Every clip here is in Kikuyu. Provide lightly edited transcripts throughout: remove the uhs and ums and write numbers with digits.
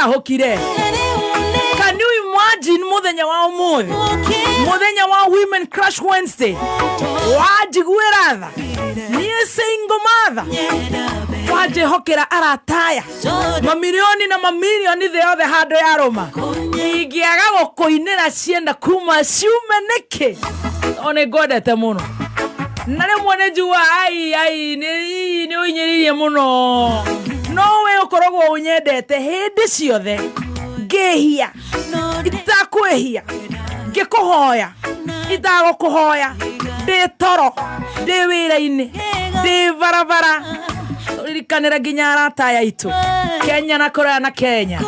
Ũnjarahũkire. Can you imagine mũthenya wa ũmũthĩ, mũthenya wa Women Crush Wednesday, wanjiguĩra tha niĩ single mother, wanjĩhokera arataya mamirioni na mamirioni thĩ yothe handũ ya rũma, ingĩaga gũkũinĩra cienda kuma ciume nĩkĩ? O nĩ ngwendete mũno, na rĩmwe nĩ njiguaga ai ai nĩ nĩ ũinyĩrĩirie mũno, no we ũkoragwo ũnyendete hĩndĩ ciothe. Ngĩhia, itakwĩhia, ngĩkũhoya, itagũkũhoya, ndĩ toro, ndĩ wĩra-inĩ, ndĩ barabara, ririkanĩra nginya arata aya aitũ Kenya na kũraya na Kenya.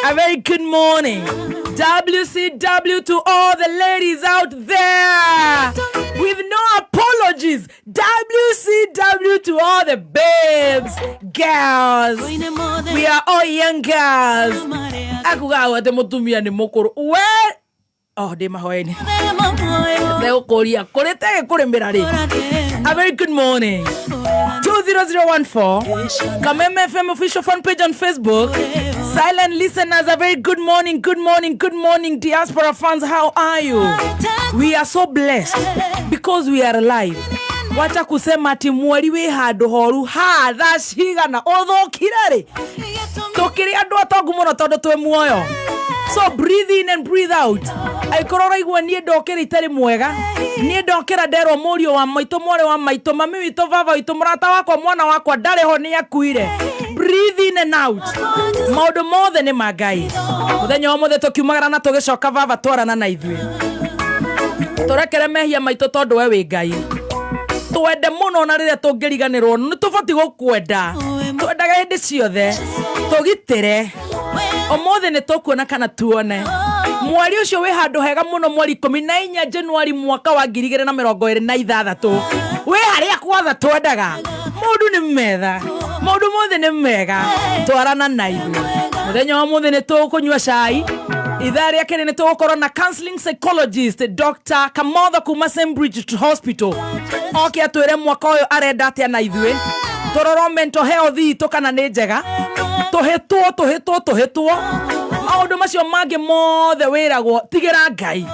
A very good morning, WCW, to all the ladies out there. With no apologies, WCW to all the babes, girls. We are all young girls. Akuga atĩ mũtumia nĩ mũkũrũ we. Oh, ndĩ mahoya-inĩ ndegũkũria kũrĩ tege kũrĩmĩra rĩ. A very good morning. 20014 Kameme FM official fan page on Facebook. Silent listeners, a very good morning, good morning, good morning. Diaspora fans, how are you? We are so blessed because we are alive. Wacha kusema ati mweri wĩ handũ horu ha thaa cigana ũthũkire rĩ. Tũkĩrĩ andũ atongu mũno tondũ twĩ muoyo. So breathe in and breathe out. Angĩkorwo ũraigua niĩ ndokĩra itarĩ mwega, niĩ ndokĩra nderwo mũriũ wa maitũ, mwarĩ wa maitũ, mami witũ, baba witũ, mũrata wakwa, mwana wakwa ndarĩ ho, nĩ akuire, breathe in and out. Maũndũ mothe nĩ ma Ngai. Mũthenya wa mũthĩ tũkiumagara na tũgĩcoka, baba twarana na ithuĩ, tũrekere mehia maitũ tondũ we wĩ Ngai. Twende mũno na rĩrĩa tũngĩriganĩrwo nĩ tũbatiĩ gũkwenda, twendaga hĩndĩ ciothe. Tũgitĩre ũmũthĩ, nĩ tũkuona kana tuone mweri ũcio wĩ handũ hega mũno, mweri 14 Januari mwaka wa 2026, wĩ harĩa kwatha twendaga. Maũndũ nĩ metha, maũndũ mothe nĩ mega. Twarana na ithuĩ mũthenya wa mũthĩ. Nĩ tũkũnyua cai. Ithaa rĩa kerĩ nĩ tũgũkorwo na counseling psychologist Dr. Kamotho kuma St Bridget Hospital, oke atwĩre mwaka ũyũ arenda atĩa na ithuĩ, tũrorwo mental health itũ kana nĩ njega, tũhĩtwo tũhĩtwo tũhĩtwo. Maũndũ macio mangĩ mothe wĩragwo tigĩra Ngai.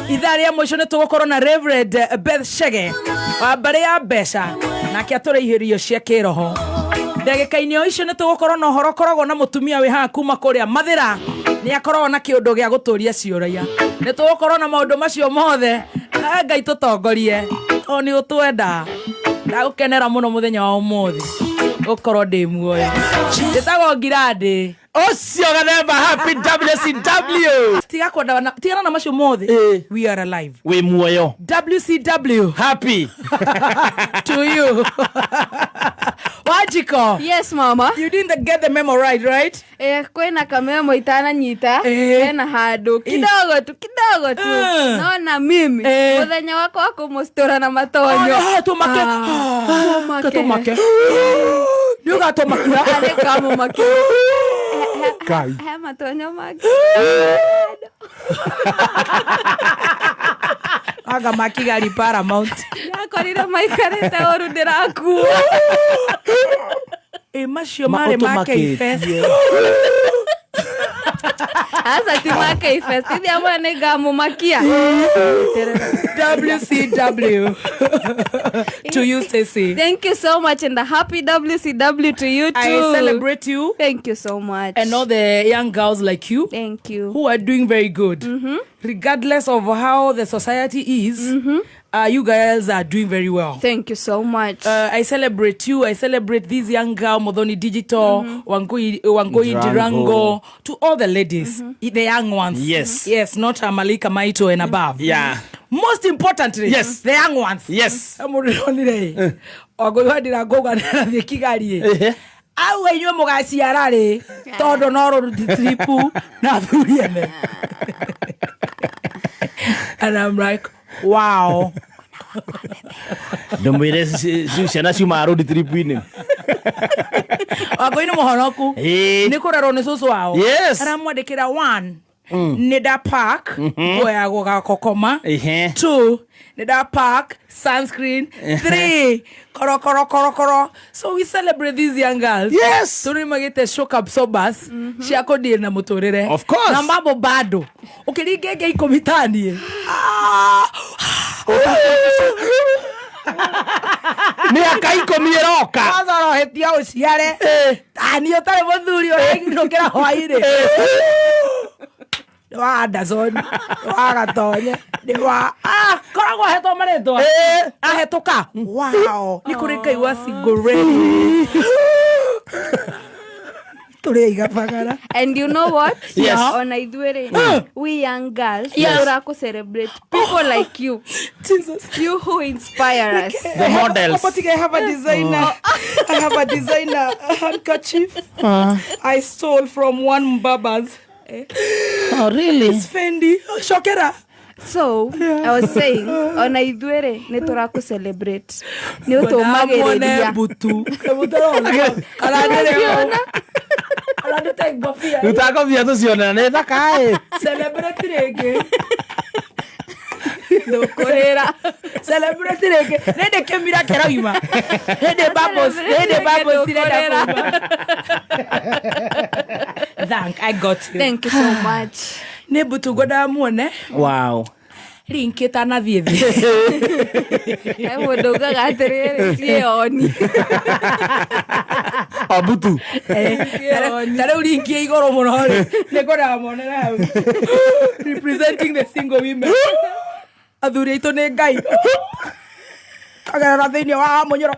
Ithaa rĩa mũico nĩ tũgũkorwo na Reverend Beth Shege wa mbarĩ ya mbeca, nake atũrĩihĩrio cia kĩroho. Ndagĩka-inĩ o icio nĩ tũgũkorwo na ũhoro ũkoragwo na mũtumia wĩ haha kuma kũrĩa Mathĩra, nĩ akoragwo na kĩũndũ gĩa gũtũria ciũria. Nĩ tũgũkorwo na maũndũ macio mothe. Ah, Ngai tũtongorie o nĩ ũtwenda. Ndagũkenera mũno mũthenya wa ũmũthĩ gũkorwo ndĩ muoyo. Njĩtagwo Ngirandĩ. Ũcio gathemba, happy WCW. Tiga kwenda tigana na macio mothe. We are alive. Wĩ muoyo. WCW happy to you, Wajiko. Yes, mama. You didn't get the memo right, right? Eh, kwĩna kamemo itananyita. Hena handũ kidogo tu, kidogo tu. No na mimi mũthenya wakwa wa kũmũcitora na matonyo. Ah, tũmake. Ah, mũmake. Tũmake nĩ ũgatũmakia. Arĩ kamũmake. Kai. He matonyo mangĩ. Anga makigari Paramount. Ndakorire maikarĩte ũru ndĩrakua. Ĩ macio marĩ ma K-Fest. Aca, ti ma K-Fest. Ithi amwe nĩ ngamũmakia. WCW to you, Stacy. Thank you so much and a happy WCW to you too. I celebrate you Thank you so much. And all the young girls like you Thank you. Who are doing very good regardless of how the society is. You guys are doing very well. Thank you so much. I celebrate you. I celebrate this young girl, Modoni Digital, Wangui, Wangui Ndirango. Dirango, to all the ladies, the young ones. Yes, not Malika Maito and above. Most importantly, the young ones. Mũndĩronire Wangui wa Ndirango uga nĩarathiĩ Kigali. Au inyuĩ mũgaciara rĩ, tondũ no road trip na athuri ene. And I'm like, wow. Ndũmwĩre ciana ciumaga road trip-inĩ. Wangui nĩ mũhonoku. Nĩ kũrerwo nĩ cũcũ wao. Aramwandĩkĩra one. Nĩ nda pack nguo ya gũgakokoma. Two, nĩ nda pack sunscreen. Three, koro koro koro koro. So we celebrate these young girls. Tondũ nĩ magĩte shock absorbers cia kũdeal na mũtũrĩre. Of course. Na mambo bado ũkĩringa ĩngĩ 10 taniĩ. Ah! Mĩaka 10 ĩroka. Kwanza ũrohetia ũciare tani ũtarĩ mũthuri ũrainũkĩra hwainĩ nĩ wa Anderson, nĩ wa Gatonye, nĩ wa koragwo ahetwo marĩtwa ahetũka. Wow, nĩ kũrĩ Ngai wa single ladies tũrĩ aigabagara. And you know what? Yes. Ona ithuĩ rĩ, we young girls, tũrakũ celebrate people like you. Jesus. You who inspire us. The models. But I have a designer. I have a designer handkerchief I stole from one Mbabas. Oh, really? It's Fendi. Shokera. So, I was saying, ona ithuĩ rĩ, nĩ tũrakũ celebrate. Nĩ ũtũmagĩrĩria. Butu. Arandute ngobia. Ruta ngobia tũcione nĩ thaka ĩ. Celebrate rĩngĩ. Ndũkũrĩra. Celebrate rĩngĩ. Nĩndĩ kĩmira kĩrauma. Hĩndĩ bubbles, hĩndĩ bubbles irenda kuuma. Thank, I got you. Thank you so much. Nĩ mbutu ngwendaga muone. Link ĩtanathiĩ thĩ. He mũndũ ugaga atĩrĩrĩ, ciĩoni. O mbutu. Ta rĩu link ĩ igũrũ mũno rĩ, nĩ ngwendaga muonere hau. Representing the single women. Athuri aitũ nĩ Ngai. Kagerera thĩinĩ wa mũnyoro.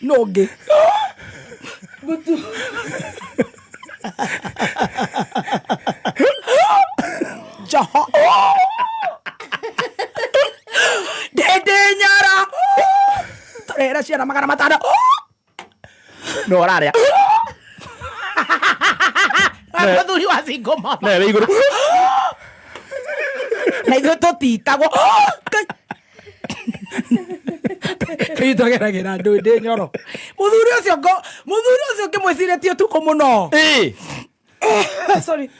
No ũngĩ. Mbutu. Njoho. Ndĩndĩ nyara. Tũrere ciana 500. No ũrarĩa. Mũthuri wa single mama. Ne wĩ igũrũ. Na ithuĩ tũtitagwo. Ithuĩ twageragĩra andũ ndĩ nyoro. Mũthuri ũcio mũthuri ũcio ngĩmwĩcirĩtie ũtukũ mũno. Sorry.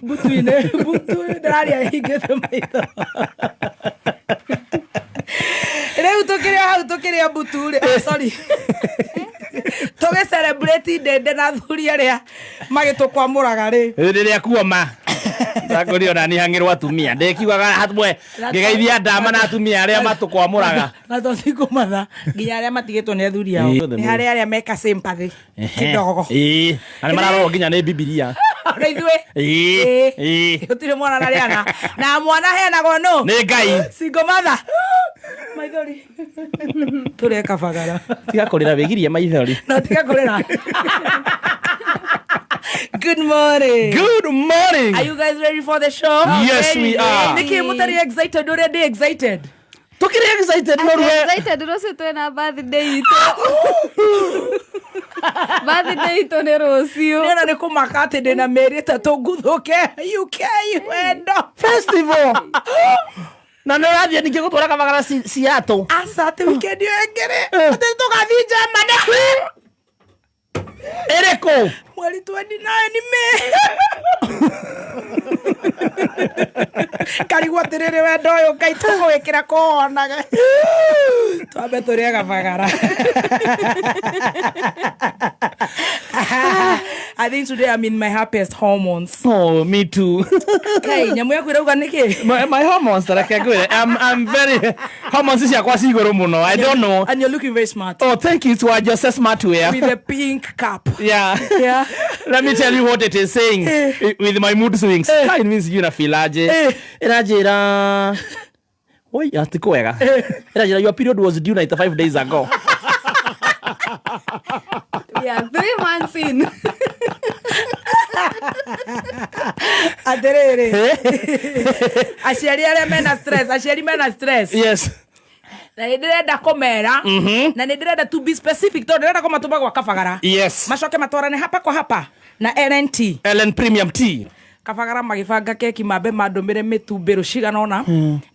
Mbutu-inĩ, mbutu ndĩraria hingĩte maitho. Rĩu tũkĩrĩ hau tũkĩrĩa mbutu rĩ, sorry. Tũgĩ celebrate ndende na athuri arĩa magĩtũkwamũraga rĩ. Rĩrĩa kuoma ndakũria ona niĩ hang'ĩrwo atumia ndĩkiugaga hamwe ngĩgeithia ndama na atumia arĩa matũkwamũraga. Na to cikũmatha nginya arĩa matigĩtwo nĩ athuri ao. Nĩ harĩ arĩa meka sympathy kidogo. Ĩĩ, na nĩ mararorwo nginya nĩ Bibilia. Ona ithuĩ. Ĩĩ. Gũtirĩ mwana ararĩana. Na mwana aheanagwo nũ? Nĩ Ngai. Single mother. Maithori. Tũrĩe kabagara. Tiga kũrĩra wĩgirie maithori. No tiga kũrĩra. Good morning. Good morning. Are you guys ready for the show? Yes, we are. Nĩkĩ mũtarĩ excited ũrĩa ndĩ excited? Tukĩrĩ excited no ruwe. Excited rũciũ twĩna birthday itũ. Birthday itũ nĩ rũciũ. Nĩona nĩ kũmaka atĩ ndĩna mĩeri 3 nguthũke UK wendo. Festival. Na nĩ ũrathiĩ ningĩ gũtwara kabagara Seattle. Aca atĩ weekend ĩyo ĩngĩ rĩ, atĩ tũgathiĩ Germany. Ĩrĩkũ? Mweri 29 May. Karigwo atĩrĩrĩ wendo ũyũ Ngai tũgũwĩkĩra kũwonage. Twambe tũrĩe kabagara. I think today I'm in my happiest hormones. Oh, me too. Kai, nyamũ yaku ĩrauga nĩkĩ? My hormones tareke ngwĩre. I'm very hormones ciakwa ci igũrũ mũno. I don't know. And you're looking very smart. Oh, thank you to our Jose Smart Wear. With a pink cap. Yeah. Yeah. Let me tell you what it is saying with my mood swings. Kai means you na feel aje. Ĩranjĩra. Oi, ati kwega. Ĩranjĩra your period was due 95 days ago. We are 3 months in. Atĩrĩrĩ. Aciari arĩa mena stress, aciari mena stress. Yes. Na nĩ ndĩrenda kũmera. Na nĩ ndĩrenda to be specific tondũ ndĩrenda kũmatũma gwa Kabagara. Yes. Macoke matwarane hapa kwa hapa na LNT. Ellen Premium Tea. Kabagara magĩbanga keki mambe mandũmĩre mĩtumbĩro cigana ũna.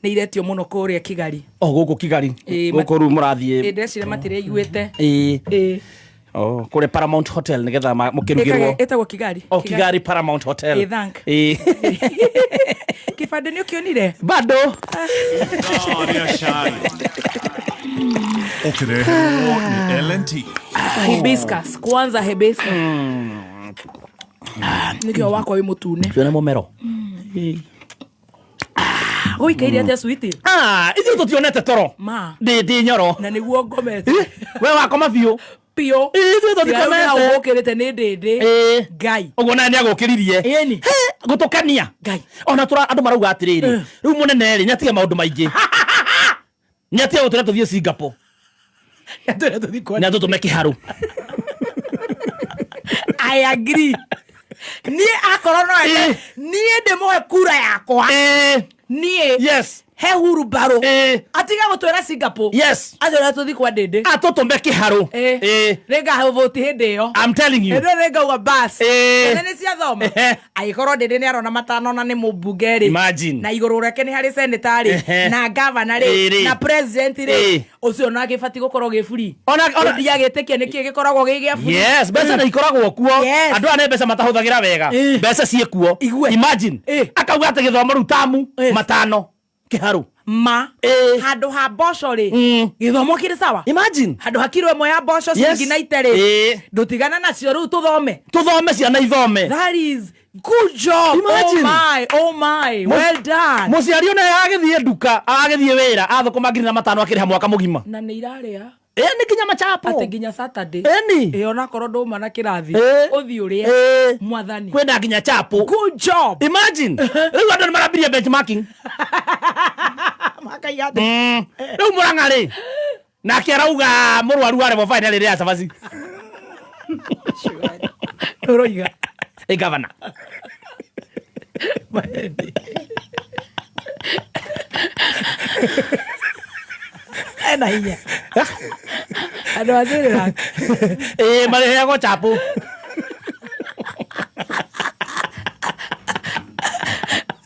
Nĩ iretio mũno kũrĩa Kigali. Oh, gũkũ Kigali. Ĩĩ, Gũkũ rĩu mũrathiĩ. Ĩĩ, ndĩreciria matirĩiguĩte. Ĩĩ. Ĩĩ. Oh, kũrĩa Paramount Hotel nĩgetha mũkĩrugĩrwo. Ĩtagwo Kigali. Oh, Kigali Paramount Hotel. Ĩ, thank. Ĩ. Kĩbandĩ nĩ ũkĩonire? Bado. Ithaa rĩa cai ũkĩreherwo nĩ L&T. Hibiscus. Kwanza hibiscus. Nĩkĩo wakwa wĩ mũtune. Tuone mũmero. Gũikaire atĩa switi? Ah, ithuĩ tũtionete toro. Ma. Ndĩ nyoro. Na nĩguo ngomete. We wakoma biũ. Biũ. Ithuĩ tũtikomete. Ũkĩrĩte nĩ ndĩndĩ. Ĩ. Ngai. Ũguo nawe nĩagũkĩririe. Ĩni. He, gũtũkenia. Ngai. Ona tũra andũ marauga atĩrĩrĩ, rĩu mũnene rĩ, nĩatige maũndũ maingĩ. Nĩatige gũtwĩra tũthiĩ Singapore. Nĩatwĩra tũthiĩ kwa Nĩatũtũme kĩharũ. I agree. Niĩ akorwo no ende, niĩ ndĩmũhe kura yakwa. Ĩ. Niĩ Yes. he hurumbarũ. Ĩ. Atiga gũtwĩra Singapore. Yes. Atwĩra tũthiĩ kwa ndĩndĩ. Atũtũme kĩharũ. Ĩ. Ĩ. Nĩngahũvũti hĩndĩ ĩyo. I'm telling you. Hĩndĩ ĩyo nĩngauga bas. Ĩ. Ciana nĩ ciathoma. Ehe. Angĩkorwo ndĩndĩ nĩ arona matano na nĩ mũmbunge rĩ. Imagine. Na igũrũ rĩake nĩ harĩ senator rĩ. Ehe. Na gavana Ĩ rĩ. rĩ. Na president rĩ. Ĩ. Ũcio onake batiĩ gũkorwo gĩ free. Ona Ndiagĩtĩkia nĩkĩĩ gĩkoragwo gĩ gĩa free. Yes, mbeca nĩ ikoragwo kuo. Yes. Andũ aya nĩ mbeca matahũthagĩra wega. Ĩ. Mbeca ciĩ kuo. Igue. Imagine. Ĩ. Akauga atĩ gĩthomo rĩu tamu Ĩ. matano kĩharũ. Ma. Ĩ. Handũ ha mboco rĩ. Mm. Gĩthomo kĩrĩ sawa. Imagine. Handũ ha kiro ĩmwe ya mboco Yes. ciringi na ite rĩ. Ĩ. Ndũtigana nacio rĩu tũthome. Tũthome ciana ithome. That is good job. Imagine. Oh my, oh my. Well done. Mũciari ona agĩthiĩ nduka, agĩthiĩ wĩra, athũkũma 5,000 akĩrĩha mwaka mũgima. Na nĩ irarĩa. Ĩ nĩ nginya machapo. Atĩ nginya Saturday. Ĩni. Ĩ onakorwo ndũma na kĩrathi. Ĩ. Ũthiĩ ũrĩe. Ĩ. Mwathani. Kwĩna nginya chapo. Good job. Imagine. Rĩu andũ nĩ marambirie benchmarking. Makaiga atĩ. Rĩu Mũrang'a rĩ, nake arauga mũrwaru wa level 5 nĩarĩrĩa cabaci. Ũroiga. Ĩ gavana. Ena hinya. Andũ a Cerelac. Ĩ marĩheagwo chapo.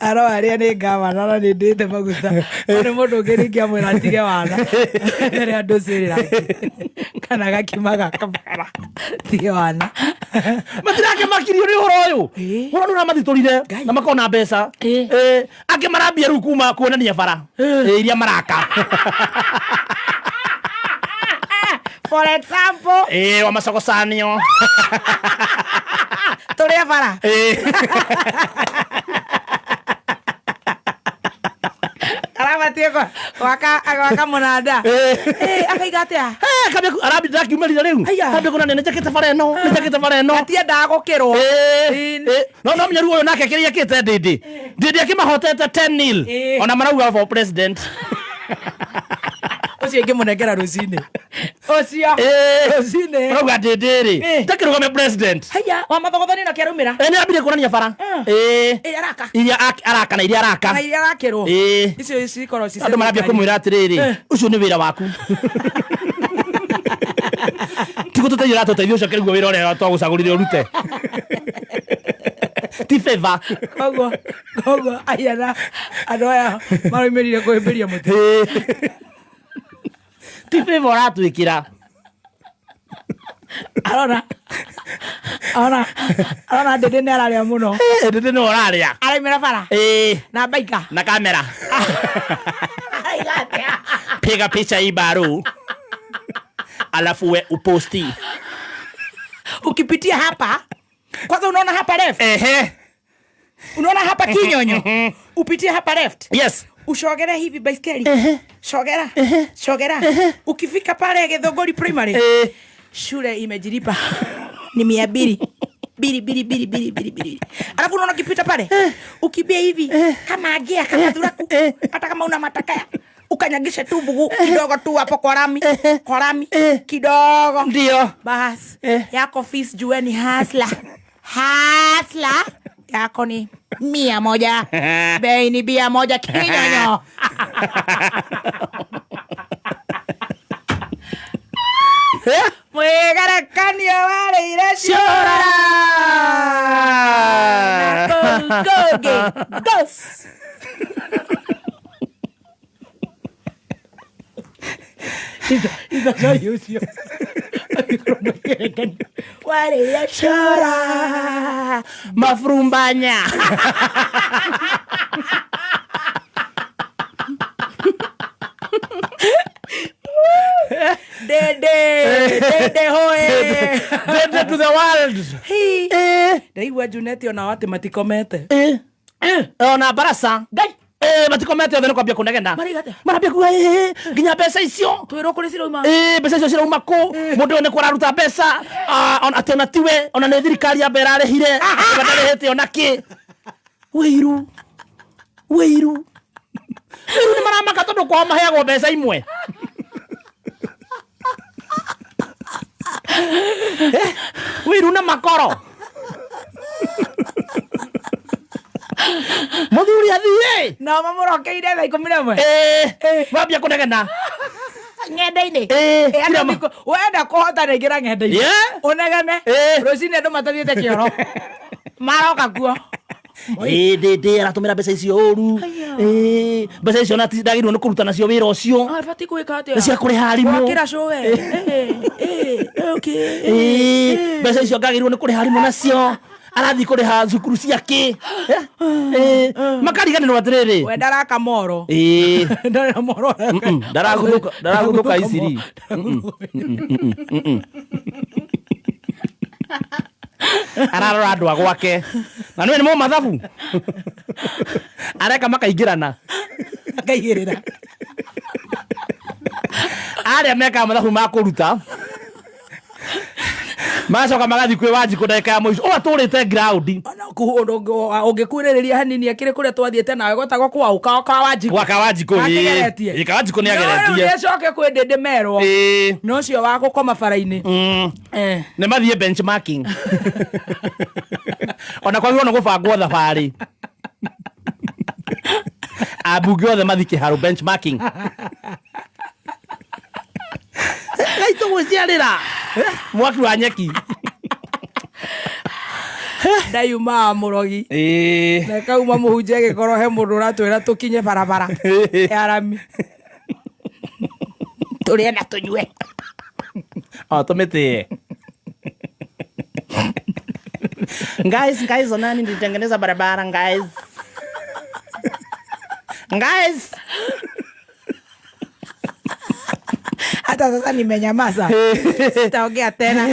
Aro arĩa nĩ gavana na nĩ ndĩte maguta. Nĩ mũndũ ũngĩ rĩngĩ amwĩra atige wana. Rĩrĩa andũ Cerelac. Kana gakima ga kabara. Tige wana. Matirakĩmakirio nĩ ũhoro ũyũ. Ĩ. Ũhoro nĩ ũramathitũrire Ngai. na makona mbeca. Ĩ. Ĩ, angĩ marambia rĩu kuma kuonania bara. Ĩ, iria maraka. For example, Ĩ, wa macogocanio. tũrĩa bara. Ĩ. Arabatie gwaka mũnanda. Ĩ. Akaiga atĩa? Eh, kambia arambia ndakiumĩrire rĩu. Aya. Kambia kuonania nĩ njakĩte bara ĩno, nĩ njakĩte bara ĩno. Gatiendaga gũkĩrwo. Ĩ, Ĩ. ĩ. No no menya rĩu ũyũ nake kĩrĩa akĩte ndĩndĩ. Ndĩndĩ akĩmahotete 10-0. Ĩ. Ona marauga for president. Ũcio ingĩmũnengera rũcinĩ. Ũcio. Ĩ. Rũcinĩ. Marauga ndĩndĩ rĩ. Ĩ. Ndakĩrũgame president. Haya, wa mathogothani nake araumĩra. Ĩ, nĩ ambire kuonania bara. Ĩ. Ĩ araka. Iria araka na iria araka. Na iria arakĩrwo. Ĩ. Icio cikorwo ci Andũ marambia kũmwĩra atĩrĩrĩ, ũcio nĩ wĩra waku. Ti gũtũteithia ũratũteithia ũcoke rĩu wĩra ũrĩa twagũcagũrire ũrute. Ti favor. Koguo ahiana andũ aya maraumĩrire kũhĩmbĩria mũtĩ. Ĩ. Ti favor ũratwĩkĩra. Arona. Arona. Arona ndĩndĩ nĩ ararĩa mũno. Ĩ, ndĩndĩ nĩwe ũrarĩa. Araumĩra bara. Ĩ. Na baika. Na kamera. Araiga atĩa? Piga picha hii baru. Alafu we uposti. Ukipitia hapa kwanza unaona hapa left. Ehe. Unaona hapa kinyonyo. Upitie hapa left. Yes. Ushogere hivi baiskeli. Shogera. Shogera. Ukifika pale Githogori Primary. Eh. Shule imejilipa. Ni 200. Bili bili bili bili bili bili. Alafu unaona ukipita pale. Ukibia hivi kama agia kama dhuraku hata kama una matakaya. Ukanyagishe tu bugu kidogo tu hapo kwa rami. Kwa rami kidogo. Ndio. Bas. Yako fees jueni hasla. Hasla yako ni 100. Bei ni 100 kinyonyo. Mwĩgerekanio warĩire ciũra. Na kũu kũngĩ gos. Ithacai ũcio Angĩkorwo ndũkĩrekania. Warĩa cora Mafurumbanya. Dede dede hoe. Dede to the world. Hi. Ndaigua Junet onao atĩ matikomete. Eh. Ona barasa. Ngai. Eh, matikomete othe nĩ kwambia kũnegena. Maraiga atĩa? Marambia kuga eh, nginya mbeca icio. Twĩrwo kũrĩ cirauma. Ĩ, mbeca icio cirauma kũ? Mũndũ ũyũ nĩ kũ araruta mbeca? Ah, ona atĩ ona tiwe, ona nĩ thirikari yamba ĩrarĩhire. Atĩ ndarĩhĩte ona kĩ. Wĩiru. Wĩiru. Wĩiru nĩ maramaka tondũ kwao maheagwo mbeca imwe. Eh, wĩiru na makoro. Mũthuri athiĩ. Nao mamũrokeire thaa 11. Eh, wambia kũnegena. Ng'enda-inĩ. Eh, Eh, andũ kila ma- wenda kũhotana ingĩra ng'enda-inĩ. Yeah. Ũnegene. Eh. Rũcinĩ andũ matathiĩte kĩoro. Maroka kuo. Ĩ, ndĩ aratũmĩra mbeca icio ũru. Ĩ, mbeca icio na ndagĩrĩirwo nĩ kũruta nacio wĩra ũcio. Batiĩ gwĩka atĩa? Nĩ cia kũrĩha arimũ. Gwakĩra cũwe. Eh, eh, okay. Ĩ, mbeca icio ngagĩrĩirwo nĩ kũrĩha arimũ nacio. Arathiĩ kũrĩha cukuru ciake. Ĩ, makariganĩrwo atĩrĩrĩ. We ndaraka moro. Ĩ, Ndarĩ moro. Ndaraguthũka ndaraguthũka iciri. Ararora andũ a gwake. Na nĩwe nĩ mũmathabu. Areka makaingĩrana. Akaigĩrĩra. Arĩa mekaga mathabu ma kũruta magacoka magathiĩ kwĩ Wanjikũ ndagĩka ya mũico. Ũũ atũrĩte ground. Ona ũngĩkuhĩrĩria hanini akĩrĩ kũrĩa twathiĩte nawe gwetagwo kwa ũka kwa Wanjikũ. Gwa Kawanjikũ. Akĩgeretie. Ĩ, Kawanjikũ nĩ No, rĩu ageretie. nĩacoke kwĩ ndĩndĩ merwo. Ĩ. Na ũcio wa gũkoma bara-inĩ. Eh. Nĩ mathiĩ benchmarking. Ona kwagĩrĩirwo nĩ gũbangwo thabarĩ. Ambunge othe mathiĩ kĩharo benchmarking. Ngai tũgũciarĩra. Mwaki wa nyeki. Ndaiumaga mũrogi. Ĩ. Na kauma mũhunjia agĩkorwo he mũndũ ũratwĩra tũkinye barabara ya rami. Tũrĩe na tũnyue. O tũmĩtĩe. Guys, guys, onani nilitengeneza barabara guys. Guys. Hata sasa nimenyamaza. Sitaongea tena.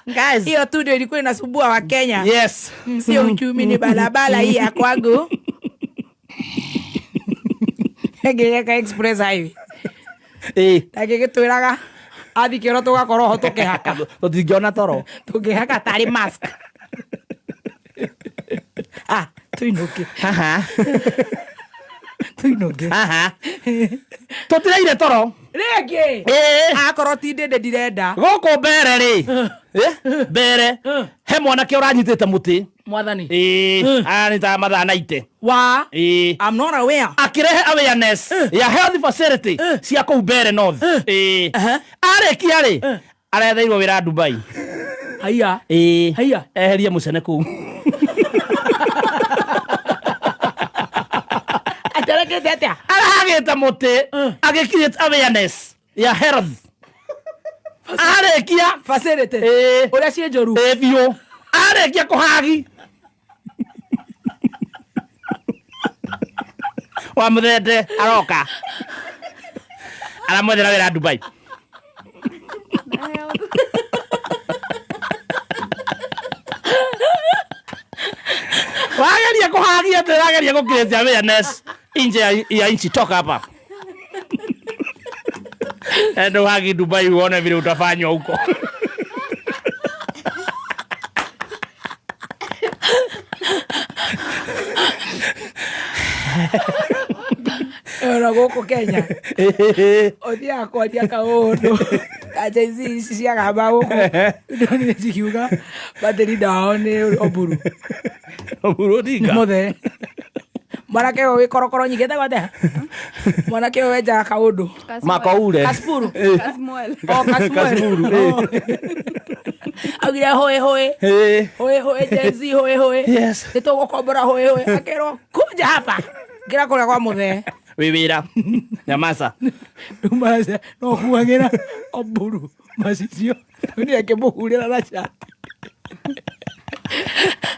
Guys. Hiyo tu ndio ilikuwa inasumbua wa Kenya. Yes. Sio uchumi, ni barabara hii ya kwangu. Ngĩreka express highway. Ĩ. Na gĩgĩtwĩraga athi kĩoro tũgakorwo ho tũkĩhaka. Tũtingĩona toro. Tũngĩhaka tarĩ mask. Ah, tuinũke. Haha. Tuinũke. Haha. Tũtiraire toro. Rĩngĩ. Ĩ. Akorwo ti ndĩndĩ ndirenda. Gũkũ mbere rĩ. Eh, Mbere. He mwanake ũranyitĩte mũtĩ. Mwathani. Ĩ. Aya nĩ ta mathaa naite. Wa. Ĩ. I'm not aware. Akĩrehe awareness ya health facility cia kũu mbere north. Ĩ. Arĩkia rĩ. Aretheirwo wĩra Dubai. Haiya. Ĩ. Haiya. Eherie mũcene kũu. Aterekete atĩa? Arahagĩte mũtĩ agĩ create awareness ya health. Arĩkia Facility. Ĩ. Ũrĩa ciĩ njũru. Ĩ biũ. Arĩkia kũhagi. Wa mũthende aroka. Aramwethera wĩra Dubai. Wageria kũhagia atĩ wageria gũ create awareness nje ya nchi, toka hapa. Endo hagi Dubai uone vile utafanywa huko. Ona gũkũ Kenya. Ũthiaga kwaria kaũndũ. Anja ici ici ciagamba gũkũ. Ndonire cikiuga batĩri ndao nĩ Oburu. Oburu Odinga. Nĩ mũthee. Mwanake ũyũ wĩ korokoro nyingĩ etagwo atĩa? Mwanake ũyũ wenjaga kaũndũ. Makoure. Kasipuru. Kasmuel. O Kasmuel. Kasipuru, Oh. Augire hoe hoe. Eh. Hoe hoe Gen Z hoe hoe. Yes. Nĩ tũgũkombora hoe hoe. Akĩrwo kuja hapa. Ngĩra kũrĩa kwa mũthee. Wĩ wĩra nyamaca. Rĩu maracia no kuagĩra Oburu macicio nĩ akĩmũhurĩra na cati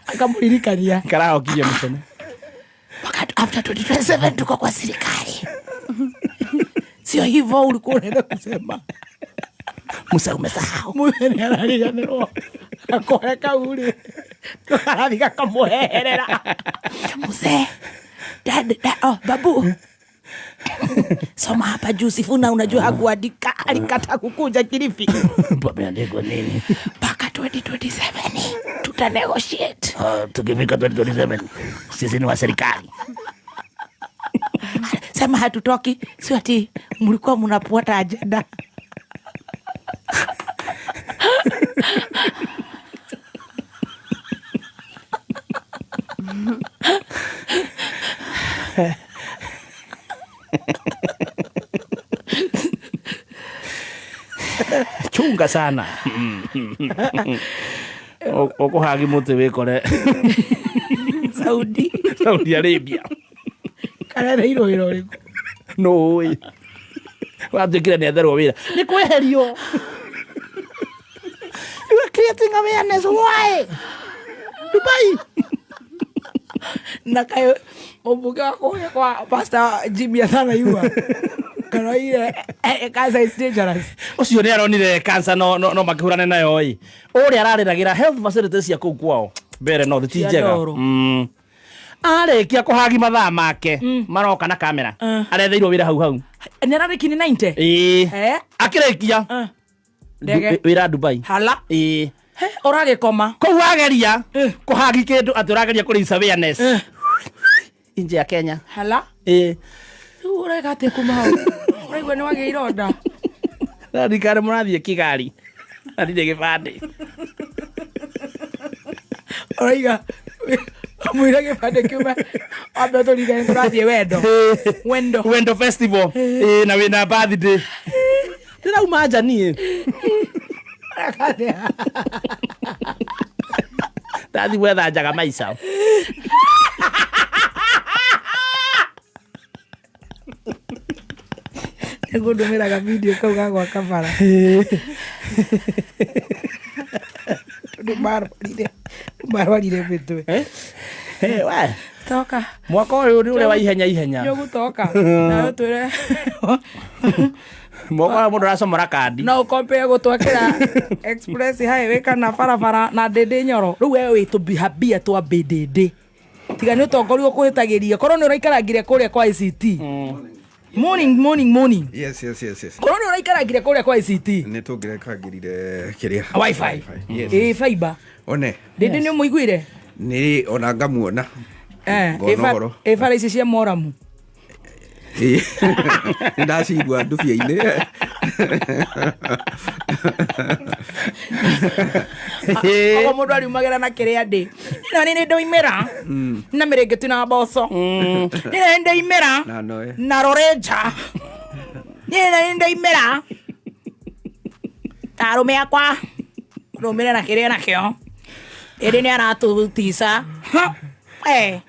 akamũririkania Karahokirie mũcene. Wakati after 2027 tuko kwa serikali. Sio hivyo ulikuwa unaenda kusema. Musa umesahau. Mũthenya arariganĩrwo gakohe kau rĩ karathi gakamũheherera. Mzee, dad, dad, oh, babu soma hapa juu. Sifuna unajua hakuandika, alikata kukuja Kilifi. Pameandikwa nini? Mpaka 2027 tuta negotiate. Tukifika 2027 sisi ni wa serikali. Sema hatutoki, sio ati mlikuwa mnafuata agenda. Chunga sana. Ũkũhagi mũtĩ wĩkore Saudi. Saudi Arabia. Karereirwo wĩra ũrĩkũ? Nũĩ watuĩkire nĩ etherwo wĩra nĩ kweherio. You are creating awareness, why? Dubai. Na kaĩ mũmbunge wa kũrĩa kwa Pastor Jimmy Athanaiua karoire cancer is dangerous. Ũcio nĩ aronire cancer no no, no makĩhũrane nayo ĩ ũrĩa ararĩragĩra health facilities cia kũu kwao mbere no ti Cia njega. ndoro. Arĩkia kũhagi mathaa make maroka na kamera aretheirwo wĩra hau hau. Nĩ ararĩki nĩ 90? Ĩĩ. Eh? Akĩrĩkia Ndege. Wĩra Dubai. Hala. Ĩĩ. He, ũragĩkoma. Kũu wageria kũhagi kĩndũ atĩ ũrageria kũ raise awareness nje ya Kenya. Hala. Ĩĩ. Rĩu ũreka atĩa kuma hau? Ũraigua nĩ wagĩa ironda. Thirikari mũrathiĩ Kigali na ndirĩ gĩbandĩ. Ũraiga mwĩra gĩbandĩ kiume wambe ũtũririkanie tũrathiĩ wendo. Wendo. Wendo festival. Ĩĩ, na wĩna birthday ndĩrauma nja niĩ. Ndathi gwetha njaga maica. Nĩngũndũmĩra video kau ga gwaka bara. Tondũ marwarire mĩtwe. Eh, we. Toka. Mwaka ũyũ nĩ ũrĩa wa ihenya ihenya. Nĩ ũgũtoka. Nawe ũtwĩre Mwaka ũyũ mũndũ aracomora kandi. no ũkompea gũtwakĩra express highway kana barabara na ndĩndĩ nyoro. Rĩu we wĩ tũbihabia twa mbĩndĩndĩ. Tiga nĩ ũtongoria ũkũhĩtagĩria. Korwo nĩ ũraikarangire kũrĩa kwa ICT. Morning, morning, morning. Yes, yes, yes, yes. Korwo nĩ ũraikarangire kũrĩa kwa ICT. Nä tå ngä rekangä kä rä a Wi-Fi. Yes. Ĩ fiber. One Ndĩndĩ nĩ ũmũiguire? nä ona ngamuona. Eh, Ngona ũhoro. ĩ bara ici cia moramu. Ĩ. Nä ndacigua ndubia-inä. Oguo mũndũ ariumagĩra na kĩrĩa ndĩ ĩno nĩ ndoimĩra na mĩrĩngĩti na mboco nĩ nĩ ndoimĩra Na noe. na rorenja nĩ nĩ ndoimĩra ta arũme akwa rũmĩre na kĩrĩa nakĩo ĩndĩ nĩ aratũtica. Eh.